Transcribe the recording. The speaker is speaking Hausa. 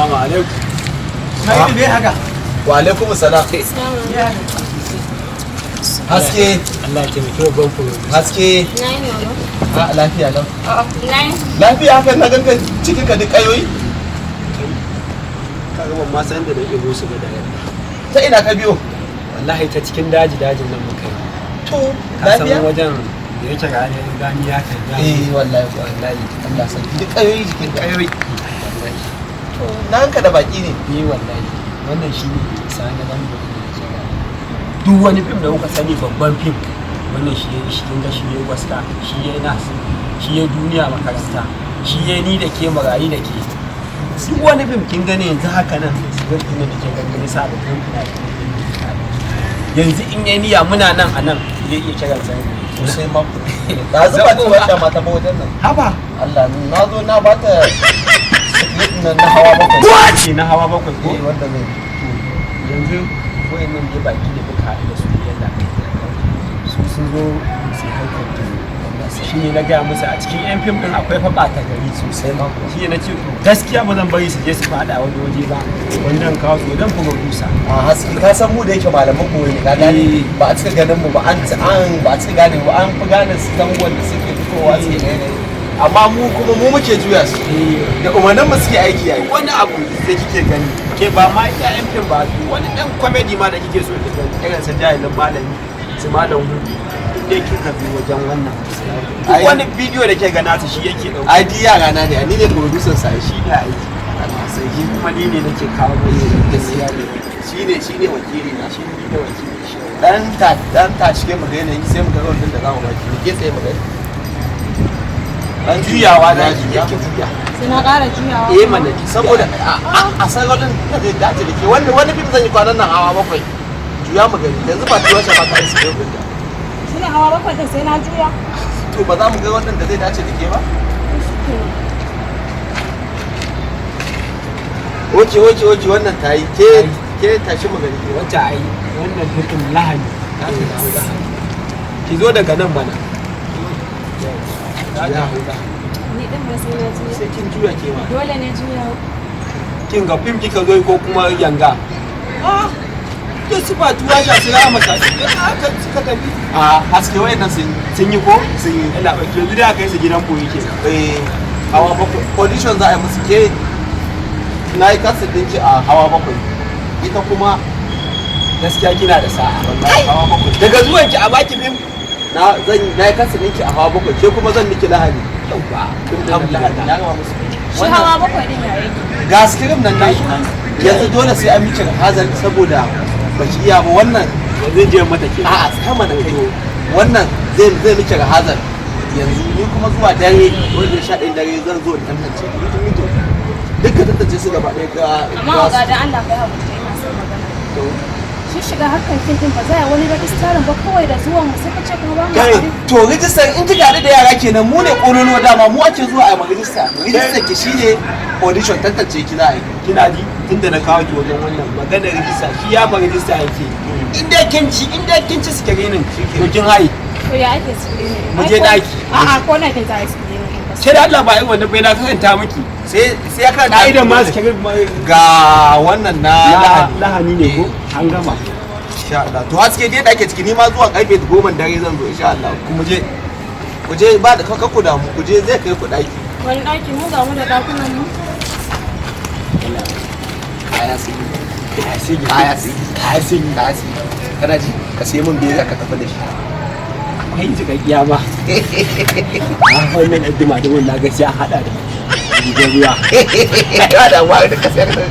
Assalamu alaikum. Kai ne haka? Wa alaikum salam. Haske. Allah ya taimaki babban producer. Haske. Nine, mama. A lafiya lau. Nine. Lafiya haka na ganka cikin ka duk kayoyi? Kaga ban ma san da na ɗebo su ba da yamma. Ta ina ka biyo? Wallahi ta cikin daji dajin nan muka yi. To, Ka san lafiya? wajen da yake gani gani ya kai gani. Eh, wallahi Wallahi. Allah sarki, duk kayoyi jikin ka. Kayoyi. Wallahi. To, na ganka da baki ne. Ni wallahi wannan shi ne Sani Lambo da nake gani. Duk wani fim da kuka sani, babban fim, wannan shi ya shi, kinga shi ya Gwaska, shi ya Nas, shi ya Duniya Makaranta, shi ya Ni da Ke Marayu da Ke. Duk wani fim kin gane yanzu haka nan script ɗin da ke gani sa da fim yanzu in ya niyya muna nan a nan zai iya kiran Zango. Sosai ma. Da zuba ta wata mata ba wajen nan. Haba. Allah, na zo na bata script nan na hawa bakwai. Ce na hawa bakwai ko? Eh, wanda zai. Yanzu wayannan dai baki da muka haɗu da su, yadda su sun zo su yi harkar fim, shi ne na gaya musu a cikin 'yan fim ɗin akwai fa ɓata gari sosai. ma. Shi ne na ce to gaskiya ba zan bari su je su faɗa wani waje ba, wannan kawo su wajen producer. A haske, ka san mu da yake malaman koyo ne, ka gane? Eh. Ba a cika ganin mu ba, an ba a cika gane mu ba, an fi gane su zangon da suke fitowa suke gane, amma mu kuma mu muke juya su, da umarnin mu suke aiki yayi. Wani abu da kike gani ke ba ma iya 'yan fim ba, wani ɗan comedy ma da kike so ki gani, irin su Jahilin Malami, su Malam Hudu, duk dai kika bi wajen wannan, duk wani bidiyo da ke gana su shi yake ɗauka. Ai di yara na ne, ni ne producer sa shi. Shi ne aiki Allah sarki. Ni kuma ni ne nake kawo mai. Gaskiya ne, shine wakili na. Shi ne wakili shi. Dan ta shige mu ga yanayin, sai mu ga role din da zamu baki. Mu ke tsaye mu gani. Dan juyawa da juya. Yake juya. Sai na ƙara juyawa. Eh mana. Saboda a san role din da zai dace da ke. Wani fim zan yi kwanan nan hawa bakwai. Juya mu gani yanzu, ba tuwa ba ta yi din da. Shi ne hawa bakwai din sai na juya. To, ba za mu ga wannan da zai dace da ke ba? Shikenan. Oke, wannan ta yi. Ke tashi mu gani. Wacce ai wannan hukun lahani. Ki zo daga nan mana. Ya. Ni din ba sai na juya. Sai kin juya ke ma. Dole ne juya. Kin ga fim kika zo ko kuma yanga? Ah, ke su ba tuwa ga su rama ka aka suka tafi. A haske, wayannan sun Sun yi ko? Sun yi. Ina ba yanzu da aka yi su gidan boye ke. Eh, hawa bakwai audition za a yi musu. Ke na yi kasa ɗinki a hawa bakwai, ita kuma Gaskiya kina da sa'a. Wallahi hawa bakwai. Daga zuwan ki a baki fim. Na zan na yi kasa ɗinki a hawa bakwai, ke kuma zan miki lahani. Yauwa. Fim ɗin lahani na gama musu. Shi hawa bakwai din ya yake? Ga script nan nashi. Yanzu dole sai an miki hazar saboda baki iya ba wannan. Yanzu je mata ke. A'a, sama da kai. Wannan zai miki hazar yanzu, ni kuma zuwa dare wanda 11 dare zan zo in tantance mito dukkan, tantance su gaba ɗaya ga Amma ga dan Allah kai haƙuri, ina son magana. To. Shi shiga harkar fim din ba za a wani rajistarin ba, kawai da zuwan mu sai ka ce kuma ba mu Kai, to rijistar in kika haɗu da yara kenan, mu ne ƙololuwa dama, mu ake zuwa a yi rijista. Rijistar ki shine audition, tantance ki za a yi. Kina ji, tunda na kawo ki wajen wannan maganar rijista, shi ya fa rijista yake. In dai kin ci screening, to kin haye. To, ya ake screening? Mu je daki. A'a, ko na kin za a yi screening din ba. Ke da Allah ba irin wannan bai, na karanta miki. Sai ya karanta. Ka'idan ma screen ma. Ga wannan na lahani. Lahani ne ko? An gama. Insha Allah. To haske, dai da ake ciki, ni ma zuwa karfe 10 dare zan zo insha Allah. Kuma je. Ku je ba da kakku damu, ku je zai kai ku daki. Wani ɗaki? Mu ga mu da ɗakunan mu. Kaya sun yi. Kaya sun yi. Kaya sun yi. Kaya sun yi. Kaya sun yi. Kana ji, ka sai mun beza ka tafi da shi. Akwai jikakkiya ma. A wannan ɗan duma dumin na ga sai a haɗa da rigar ruwa. Ya da wa da ka sayar da